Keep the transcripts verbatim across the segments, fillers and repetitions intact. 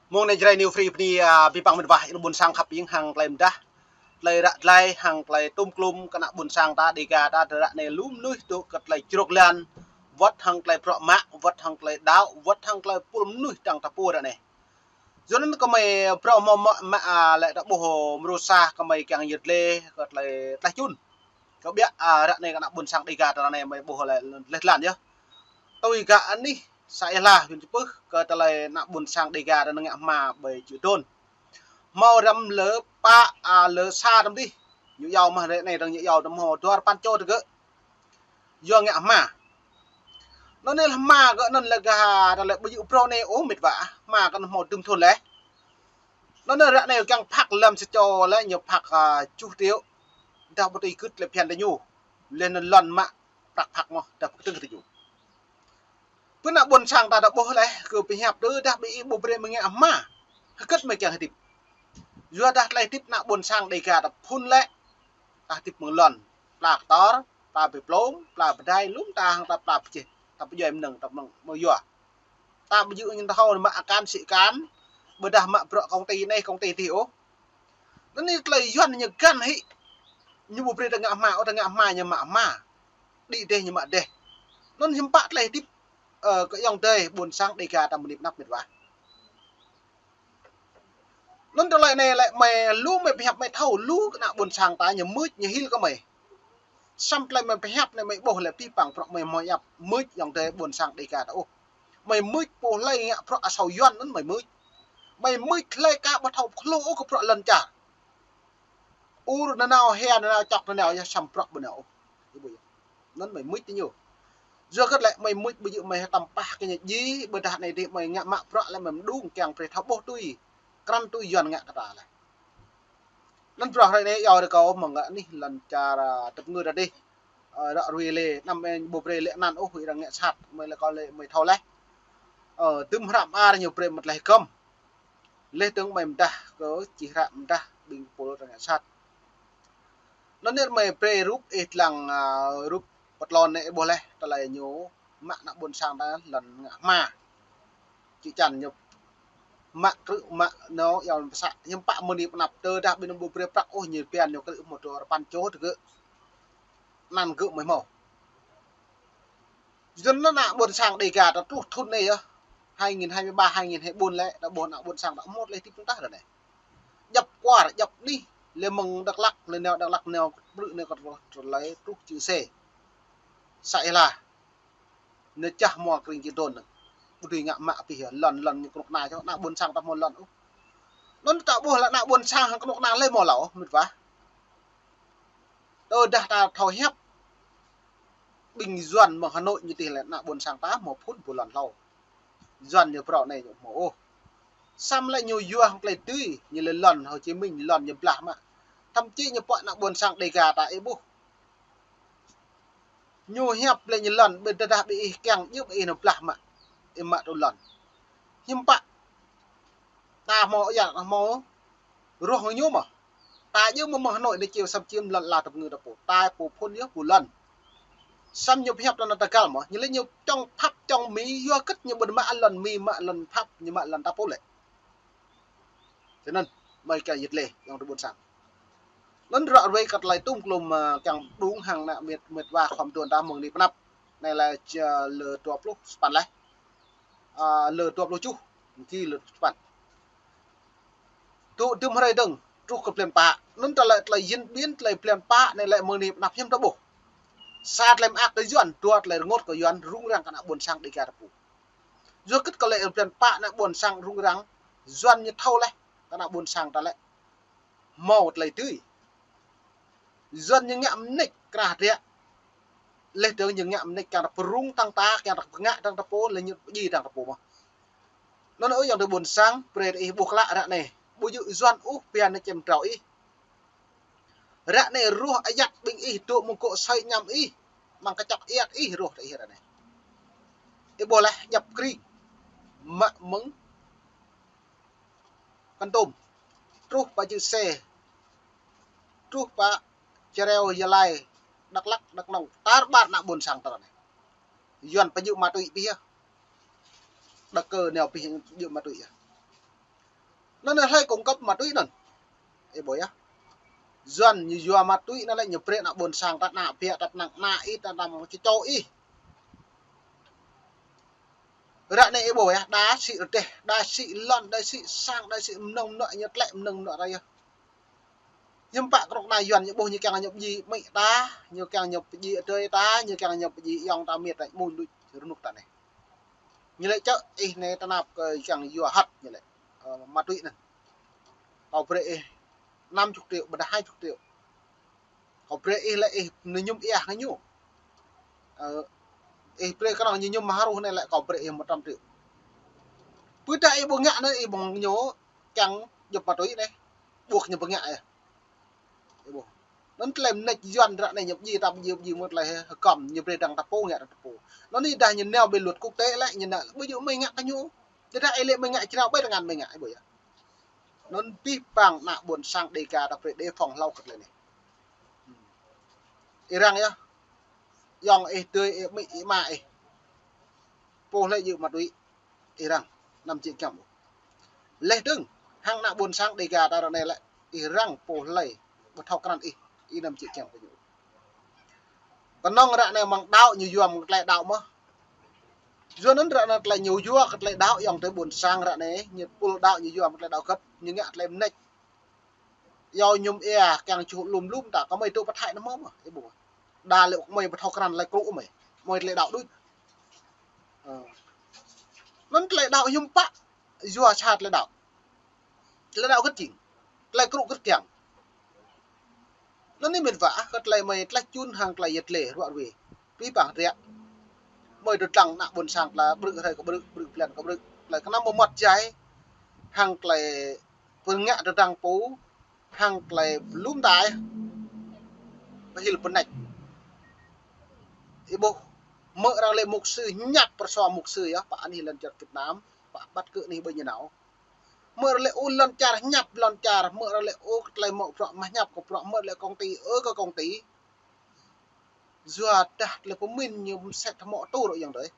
Mơ̆ng anai Jrai New Free bơni, a, abih bang mĕt wa ƀôn sang khăp ing hăng tơlơi mơdah, tơlơi ră glai hăng tơlơi tôm klôm kơ ană ƀôn sang ta Dêga ta, ră anai lu mơnuih dŏ kơ tơlơi črŏk lan, wơ̆t hăng tơlơi bruă mă, wơ̆t hăng tơlơi đaŏ, wơ̆t hăng tơlơi pul mơnuih dăng ta pô ră anai. Yua anŭn kơmơi bruă mơ̆ mă, mă, a, lĕ ta ƀuh mrô sa kơmơi kiăng yơr lĕ kơ tơlơi tlaih čun. Kơ biă, a, ră anai kơ ană ƀôn sang Dêga ta ră anai mơi ƀuh lĕ tlaih lan yơh. Tui gah anih să Ia Hla huyện Chư Pưh kơ tơlơi ană ƀôn sang Dêga ta ngă hma ƀơi čư̆ Đôn. Hmâo răm lơ pă, a, lơ sa răm dih. Ñu iâu mă ră anai răng ñu iâu tơm hmâo dua rơpăn čô tơgơ̆. Yua ngă hma. Anŭn anai hma kơ anŭn lĕ gah ta lĕ ƀu djơ̆ phrâo anai ôh mĕt wa. Hma kơ anŭn hmâo dŭm thŭn leh. Anŭn anai ră anai kiăng phak lăm sa čô lĕ ñu phak, a, tơjuh triệu. Dah ƀu tui gưt lĕ phiăn tơ ñu. Leh anŭn lŏn mă prăk phak mơ̆ dah pơkơdơ̆ng tơ ñu. Pơ ană ƀôn sang ta ta ƀuh leh kơ pơhiăp tơdah ƀing ih ƀu brơi mơi ngă hma. Hơget mơi kiăng hơdip. Yua dah tơlơi hơdip ană ƀôn sang Dêga ta phŭn lĕ. Ta hơdip mơ̆ng lŏn. Pla kơtor, pla bê plông, pla pơdai, lŏm ta hăng ta pla pơjeh. Ta pơdjai mơnơ̆ng, ta mơnơ̆ng mơ̆ yua. Ta ƀu djơ̆ ñu thâo mă akan sĭ akan. Ƀôdah mă bruă công ty anai, công ty adih ôh. Anŭn anai tơlơi Yuan ñu găn hĭ. Ñu ƀu brơi ta ngă hma, ôh ta ngă hma ñu mă hma. Đĭ dêh ñu mă dêh. Anŭn hiư̆m pă tơlơi hơdip, ơ, kơ ayŏng adơi ƀôn sang Dêga ta mơ̆ng anai pơ anăp mĕt wa. Anŭn tơlơi anai lĕ mơi lu mơi pơhiăp mơi thâo lu kơ ană ƀôn sang ta ñu mưč ñu hil kơ mơi. Samơ̆ tơlơi mơi pơhiăp anai mơi ƀuh lĕ abih bang bruă mơi hmâo yap mưč ayŏng adơi ƀôn sang Dêga ta ôh. Mơi mưč pô hlơi ngă bruă asâo Yuan anŭn mơi mưč. Mơi mưč hlơi ka ƀu thâo khluh ôh kơ bruă lŏn čar. Ur nanao hia nanao čŏk nanao yơh samơ̆ bruă ƀu nao ôh. Anŭn mơi mưč tơ ñu. Yua hơget lĕ mơi mưč ƀu djơ̆ mơi hơtăm pah kơ ñu djai, ƀôdah anai dih mơi ngă mă bruă lĕ mơi mơđung kiăng brơi thâo ƀuh tui. Krăn tui Yuan ngă kơ ta leh. Anŭn bruă hrơi anai iâu rơkâo mơ̆ng anih lŏn čar, a, tơpơngư ta dih. Ơ, ră ruai lĕ, anăm ƀu brơi lĕ anăn ôh, huĭ arăng ngă sat, mơi lĕ kâo lĕ mơi thâo leh. Ơ, dŭm hră mơar ñu brơi mơ̆ tlaih gơm. Leh dơ̆ng mơi mơdah kơ čih hră mơdah ƀing pô arăng ngă sat. Anŭn anai mơi brơi rup ih lăng, a, rup pơtlon anai ih ƀuh leh, tơlơi ñu mă ană ƀôn sang ta lŏn ngă hma. Čư̆ čan ñu mă krư̆ mă nao iâu pơsă. Hiư̆m pă mơ̆ng anai pơ anăp tơdah ƀing anŭn ƀu brơi prăk ôh ñu phiăn ñu krư̆ hmâo dua rơpăn čô tơgơ̆. Anăn gơ̆ mơi hmâo. Yua anŭn ană ƀôn sang Dêga ta truh thŭn anai yơh. Hai nghìn hai mươi ba, hai nghìn hai mươi bốn lĕ, ta ƀuh ană ƀôn sang ta hmâo tơlơi hơdip tơdah ră anai. Djŏp kwar, djŏp anih, lĕ mơ̆ng Dak Lak, lĕ nao Dak Lak nao brư̆ nao kơ truh tơlơi truh čư̆ Sê. Să Ia Hla. Nao čah hmua kring čư̆ Đôn anŭn. Ƀu dưi ngă mă abih yơh, lŏn, lŏn ñu kơnuk kơna čô, ană ƀôn sang ta hmâo lŏn ôh. Anŭn ta ƀuh lĕ ană ƀôn sang hăng kơnuk kơna lĕ hmâo lŏn ôh, mĕt wa. Tơdah ta thâo hiăp. Ƀing Yuan mơ̆ng Hà Nội ñu tih lĕ ană ƀôn sang ta hmâo phŭn ƀu lŏn hlâo. Yuan ñu phrâo anai ñu hmâo ôh. Samơ̆ lĕ ñu yua hăng tơlơi tui, ñu lĕ lŏn Hồ Chí Minh, lŏn ñu blah mă. Thậm chí ñu pŏk ană ƀôn sang Dêga ta ih ƀuh. Ñu hiăp lĕ ñu lŏn, ƀơi tơdah ƀing ih kiăng djơ̆ ƀing ih nao blah mă. Ih mă tŭ lŏn. Hiư̆m pă. Ta hmâo yă hmâo. Rŏh ñu mơ̆. Ta djơ̆ mơ̆ng Hà Nội anai čiu săm čiêm lŏn ala tơpơngư ta pô. Ta pô phŭn yơh pô lŏn. Samơ̆ ñu pơhiăp ta ană tơgal mơ̆. Ñu lĕ ñu čŏng Pháp čŏng Mi yua hơget ñu ƀu mă lŏn Mi mă lŏn Pháp ñu mă lŏn ta pô lĕ. Tui anŭn, mơi kiăng yit lĕ, ayŏng adơi ƀôn sang. Anŭn ră ruai kơ tơlơi tŭm klum, ơ, kiăng đung hăng ană mĕt, mĕt wa khŏm đuôn ta mơ̆ng anai pơ anăp. Anai lĕ, ơ, lơ dua pluh sapăn leh. Ơ, lơ dua pluh tơjuh, mơ̆ng ki lơ dua pluh sapăn. Tŭ dŭm hrơi dơ̆ng, truh kơ blan pă. Anŭn tơlơi, tơlơi diễn biến, tơlơi blan pă, anai lĕ mơ̆ng anai pơ anăp hiư̆m ta ƀuh. Sa tơlơi mơak kơ Yuan, dua tơlơi rơngot kơ Yuan, rŭng răng kơ ană ƀôn sang Dêga ta pô. Yua hơget kơ lĕ blan pă ană ƀôn sang rŭng răng, Yuan ñu thâo leh, kơ ană ƀôn sang ta lĕ. Hmâo tơlơi tui. Yuan ñu ngă mơneč krah rĕ. Leh dơ̆ng ñu ngă mơneč kiăng ta pơrŭng tăng ta, kiăng ta pơngă tăng ta pô, leh ñu pơdjai tăng ta pô mơ̆. Anŭn ơ ayŏng adơi ƀôn sang, brơi ih ƀuh klă ră anai. Ƀu djơ̆ Yuan ôh phiăn anai čem drao ih. Ră anai rŏh ayăt ƀing ih dŏ mơ̆ng kŏ sơi añăm ih. Mơ̆ng kơčŏk ayăt ih rŏh tơ ih ră anai. Ih ƀuh leh djŏp kring. Mă mơ̆ng Kon Tum. Truh pơ čư̆ Sê. Truh pơ Čơreo Gia Lai. Dak Lak, Dak Nông. Tar ƀar ană ƀôn sang ta ră anai. Yuan pơdjơ̆ ma túy abih yơh. Đa kơ nao abih djơ̆ ma túy yơh. Anŭn hlơi cung cấp ma túy anŭn? Ih ƀuh yơh. Yuan ñu yua ma túy anŭn lĕ ñu brơi ană ƀôn sang ta, ană ƀiă ta, ană, ană ih ta, ană čô ih. Ră anai ih ƀuh yơh, đa sĭ rơdêh, đa sĭ lŏn, đa sĭ sang, đa sĭ mơnơ̆ng mơnuă ñu tlĕ mơnơ̆ng mơnuă ta yơh. Hiư̆m pă kơnuk kơna Yuan ñu ƀuh ñu kiăng ñu pơdjai amĭ ta, ñu kiăng ñu pơdjai adơi ta, ñu kiăng ñu pơdjai ayŏng ta, met ta, mơ̆n đôč rơnŭk ta anai. Ñu laĭ čơ ih anai tơnap kơ kiăng yua hăt ñu laĭ, ơ, ma túy anŭn. Kâo brơi ih năm chục triệu, ƀôdah hai chục triệu. Kâo brơi ih lĕ ih nơñum ia kơ ñu. Ơ, ih brơi kơnơ̆ng ñu ñum mă ruh anai lĕ kâo brơi ih một trăm triệu. Ƀôdah ih ƀu ngă anŭn ih ƀơ̆ng ñu kiăng djŏp ma túy anai. Ƀuh ñu ƀu ngă ih. Ih ƀuh. Anŭn tơlơi mơneč Yuan ră anai ñu pơdjai ta, pơdjai, pơdjai mơ̆ tơlơi hơgŏm ñu brơi dăng ta pô, ngă dăng ta pô. Anŭn ih dah ñu nao ƀơi luật quốc tế lĕ ñu nao ƀu djơ̆ mơi ngă kơ ñu. Tơdah ih lĕ mơi ngă črâo ƀơi tơngan mơi ngă, ih ƀuh yơh. Anŭn abih bang ană ƀôn sang Dêga ta brơi đề phòng hlâo kơ tơlơi anai. Ih răng yơh. Ayŏng ih, adơi ih, amĭ ih, ama ih. Pô hlơi djơ̆ ma túy, ih răng, anăm čih kiăng ôh. Laih dơ̆ng, hăng ană ƀôn sang Dêga ta ră anai lĕ, ih răng pô hlơi ƀu thâo krăn ih, ih anăm čih kiăng kơ ñu. Kơnơ̆ng ră anai mơ̆ng đaŏ ñu yua mơ̆ng tơlơi đaŏ mơ̆. Yua anŭn ră anai tơlơi ñu yua kơ tơlơi đaŏ ayŏng adơi ƀôn sang ră anai, ñu pul đaŏ ñu yua mơ̆ng tơlơi đaŏ gơ̆t, ñu ngă tơlơi mơneč. Yua ñum ia kiăng čuh lum lum ta, kơ mơi tŭ pơthai anŭn mơ̆ mơ̆, ih ƀuh. Đa lĕ mơi ƀu thâo krăn tơlơi krŭ mơi, mơi tơlơi đaŏ đôč. Ơ. Anŭn tơlơi đaŏ hiư̆m pă, yua sa tơlơi đaŏ. Tơlơi đaŏ gơ̆t jing. Tơlơi krŭ gơ̆t kiăng. Anŭn anai mĭt wa, kơ tơlơi mơi tlaih čun hăng tơlơi yet lĕ ruă ruê. Abih bang hơdră. Mơi tơdang ană ƀôn sang tla ƀrư̆ hrơi kơ ƀrư̆, ƀrư̆ blan kơ ƀrư̆. Tơlơi kơnăm mơmŏt jai hăng tơlơi pơngă tơdang pô hăng tơlơi lum tai. Pơhil pơneč. Ih ƀuh, mơ̆ arăng lĕ mục sư hiăp pơrso mục sư yơh, pă anih lŏn čar Việt Nam, pă ƀăt kơ anih ƀơi ñu nao. Mơ̆ arăng lĕ ôh lŏn čar hiăp lŏn čar, mơ̆ arăng lĕ ôh tơlơi mơ̆ bruă mă hiăp kơ bruă, mơ̆ lĕ công ty ôh kơ công ty. Yua dah tơlơi pơmĭn ñu mơsĕ tơmŏ tur ayŏng adơi.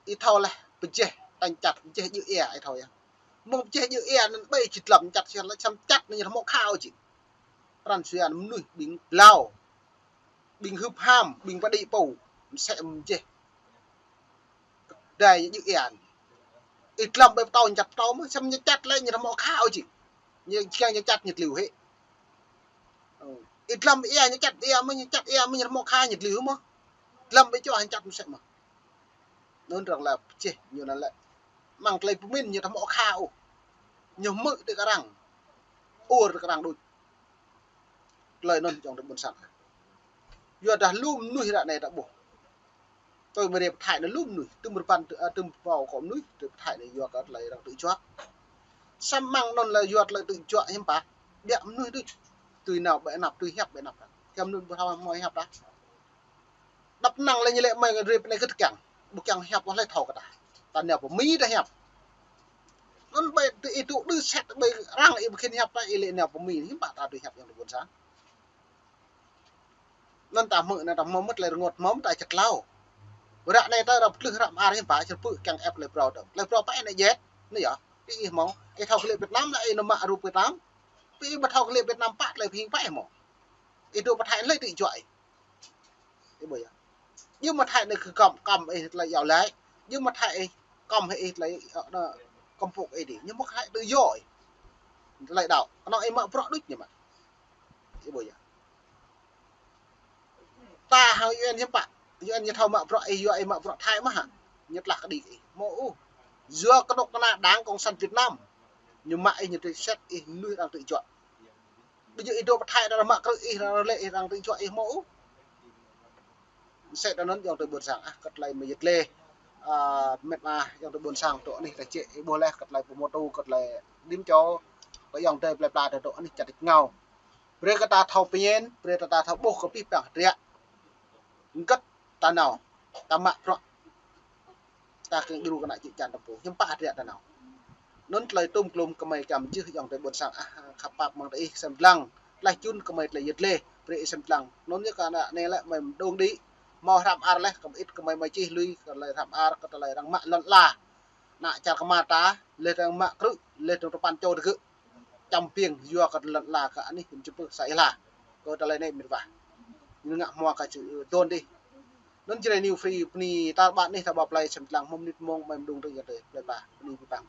Ih thâo laih pơjeh tañ čăt, pơjeh djơ̆ ia ih thâo yơh. Mơ̆ng pơjeh djơ̆ ia anŭn ƀai či dlăm čăt, či lĕ čăm čăt anŭn ñu tơmŏ khao jing. Pran jua anŭn mơnuih ƀing blao, ƀing hưp ham, ƀing pơđĭ pô, mơsĕ mơjeh. Dai djơ̆ ia anŭn. Ih dlăm ƀai pơtâo čăt pơtâo mơ̆, čăm ñu čăt lĕ ñu tơmŏ khao jing. Ñu kiăng ñu čăt ñu tliu hĭ. Ih dlăm ia ñu čăt ia mơ̆, ñu čăt ia mơ̆ ñu tơmŏ khao ñu tliu mơ̆. Dlăm ƀai čuah ñu čăt mơsĕ mơ̆. Anŭn arăng lĕ pơjeh ñu anŭn lĕ. Mơ̆ng tơlơi pơmĭn ñu tơmŏ khao. Ñu hmư̆ tơ kơ arăng. Ur tơ kơ arăng đôč. Tơlơi anŭn ayŏng adơi ƀôn sang. Yua dah lu mơnuih ră anai ta ƀuh. Tui mơ̆ rê pơthai anŭn lu mơnuih, tơm rơbăn, tơm pô kơ mơnuih, tui pơthai anŭn yua kơ tơlơi arăng tơjuă. Samơ̆ mơ̆ng anŭn lĕ yua tơlơi tơjuă hiư̆m pă. Biă mơnuih tui, tui nao ƀơi anăp, tui hiăp ƀơi anăp. Kiăng mơnuih ƀu thâo mơi hiăp ta. Đăp năng lĕ ñu lĕ mơi rê pơ anai kơ tơkiăng. Ƀu kiăng hiăp ôh hlơi thâo kơ ta. Ta nao pơ Mi ta hiăp. Anŭn ƀai tơ ih tŭ đơ set ƀai arăng ih ƀu khĭn hiăp ta ih lĕ nao pơ Mi hiư̆m pă ta tui hiăp ayŏng adơi ƀôn sang. Anŭn ta hmư̆, anŭn ta hmâo mơ̆ tơlơi rơngot, hmâo mơ̆ tơlơi čơtlao. Ră anai ta ră pơtlưh ră mơar hiư̆m pă čơrpư̆ kiăng ĕp tơlơi phrâo dơ̆ng. Tơlơi phrâo pă anai jet, anai yơh. Pĭ ih hmâo, ih thâo kơ lĕ Việt Nam lĕ ih nao mă rup Việt Nam. Pĭ ih ƀu thâo kơ lĕ Việt Nam pă tơlơi pơhing pă ih hmâo. Ih dŏ pơthai lĕ tơjuă ih. Ih ƀuh yơh. Djơ̆ mơ̆ thai anai kơ kăm, kăm ih tơlơi iâu laĭ. Djơ̆ mơ̆ thai ih kăm hĭ ih tơlơi, ơ, anŭn, kăm pŭk ih dih. Ñu mơ̆ thai tơjuă ih. Tơlơi đaŏ. Kơnơ̆ng ih mă bruă đôč ñu mă. Ih ƀuh yơh. Ta hăng U N hiư̆m pă. U N ñu thâo mă bruă ih, yua ih mă bruă Thái mơ̆ hă. Ñu tlaih kơđi ih. Hmâo ôh. Yua kơnuk kơna Đảng Cộng sản Việt Nam. Ñu mă ih, ñu tui set ih mơnuih arăng tơjuă. Ƀu djơ̆ ih dŏ pơ Thái arăng mă krư̆ ih, arăng lĕ ih, arăng tơjuă ih hmâo ôh. Mơsĕ tơ anŭn ayŏng adơi ƀôn sang ah, kơ tơlơi mơi yet lĕ. A, met wa ayŏng adơi ƀôn sang tŏ anih ta čĕ ih ƀuh laih kơ tơlơi pơmơtô, kơ tơlơi rĭm čô. Kơ ayŏng adơi plơi pla ta tŏ anih čăt ih ngao. Brơi kơ ta thâo pơñen, brơi kơ ta thâo ƀuh kơ abih bang hơdră. Hơget ta nao, ta mă bruă. Ta kiăng djru kơ ană čư̆ čan ta pô, hiư̆m pă hơdră ta nao. Anŭn tơlơi tŭm klum kơ mơi kiăng mơjưh ayŏng adơi ƀôn sang ah, khăp pap mơ̆ng ta ih sem lăng. Tlaih čun kơ mơi tơlơi yet lĕ, brơi ih sem lăng. Anŭn yơh kơ ană anai lĕ mơi mơđông đĭ. Hmâo hră mơar laih, kơ ih kơ mơi mơi čih lui, kơ tơlơi hră mơar, kơ tơlơi arăng mă lŏn ala. Ană čar kơmar ta, lĕ tơdang mă krư̆, lĕ tơdang tơpăn čô tơgơ̆. Čăm ƀing yua kơ lŏn ala kơ anih, ƀing čơpưh sa ih la. Kơ tơlơi anai mĭt wa. Ñu ngă hmua kơ čư̆ ư dôn dih. Anŭn jrai New Free bơni tal ƀăn anih ta ƀă plơi sem lăng hmâo mơnit mông mơi mơđung tơ yơh tơ. Plơi pla, bơni ƀing păng.